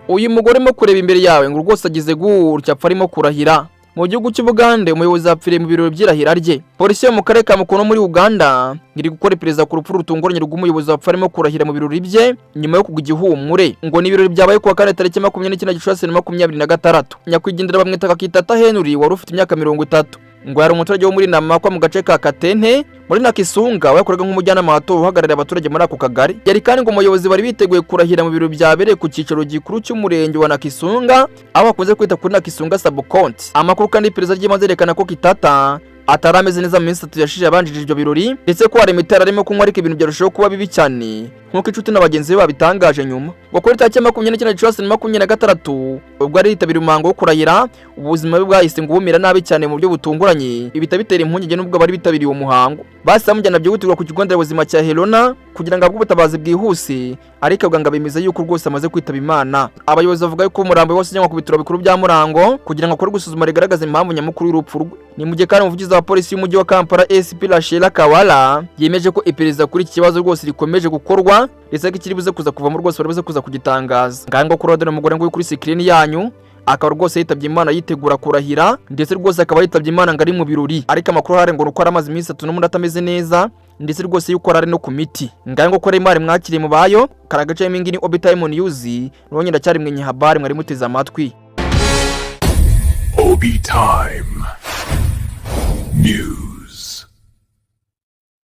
Uyu mugore urimo kureba imbere yawe ngo rwose agize gutya apfa arimo kurahira. Mu gihugu cy'Ubugande, umuyobozi yapfiriye mu birori by'irahira rye. Polisi yo mu karere ka Mukono muri Uganda iri gukora iperereza ku rupfu rutunguranye rw'umuyobozi wapfa arimo kurahira mu birori bye nyuma yo kugwa igihumure. Ngo ni ibirori byabaye kuwa kane, tariki 29 Gicurasi 2026. Nyakwigendera bamwita Kakitata Henry, wari ufite imyaka 30. Ngo yari umuturage wo muri Namakwa mu gace ka Katente muri Nakisunga, aho yakoraga nk'umujyanama watowe uhagarariye abaturage muri ako kagari. Yari kandi ngo umuyobozi bari biteguye kurahira mu biro byabereye ku cyicaro gikuru cy'umurenge wa Nakisunga, aho bakunze kwita kuri Nakisunga Sub-County. Amakuru kandi y'iperereza ry'ibanze yerekana ko Kitata atari ameze neza mu minsi 3 yashize yabanjirije ibyo birori, ndetse ko hari imiti yari arimo kunywa, ariko ibintu byarushaho kuba bibi cyane, nk'uko inshuti na bagenzi be babitangaje nyuma. Ngo kuri tariki ya 29 Gicurasi 2026, ubwo yari yitabiriye umuhango wo kurahira, ubuzima bwe bwahise ngo bumera nabi cyane mu buryo butunguranye, ibita bitera impungenge n'ubwo bari bitabiriye uwo muhango. Bahise bamujyana byihutirwa ku kigo nderabuzima cya Herona kugira ngo ahabwe ubutabazi bwihuse, ariko abaganga bemeza yuko rwose amaze kwitaba Imana. Abayobozi bavuga yuko umurambo wose ujyanwa ku bitaro bikuru bya Murango kugira ngo akorwe isuzuma rigaragaza impamvu nyamukuru y'urupfu rwe. Ni mu gihe kandi umuvugizi wa polisi y'umujyi wa Kampala, SP Rachel Kawala, yemeje ko iperereza kuri iki kibazo rwose rikomeje gukorwa, ndetse ko ikiri buze kuza kuvamo rwose bari buze kuza kugitangaza. Ngaho ngo kuri umugore ngo uri kuri screen yanyu akaba rwose yitabye Imana yitegura kurahira, ndetse rwose akaba yitabye Imana ngo ari mu birori. Ariko amakuru ahari ngo ni uko ari amaze iminsi 3 n'ubundi atameze neza, ndetse rwose yuko ari no ku miti. Ngaho ngo kora imari mwakiriye mu bayo kari agace. Mingi ni Obi Time News, nubonye ndacyari mwenye habari mwari muteze amatwi. Obi Time News.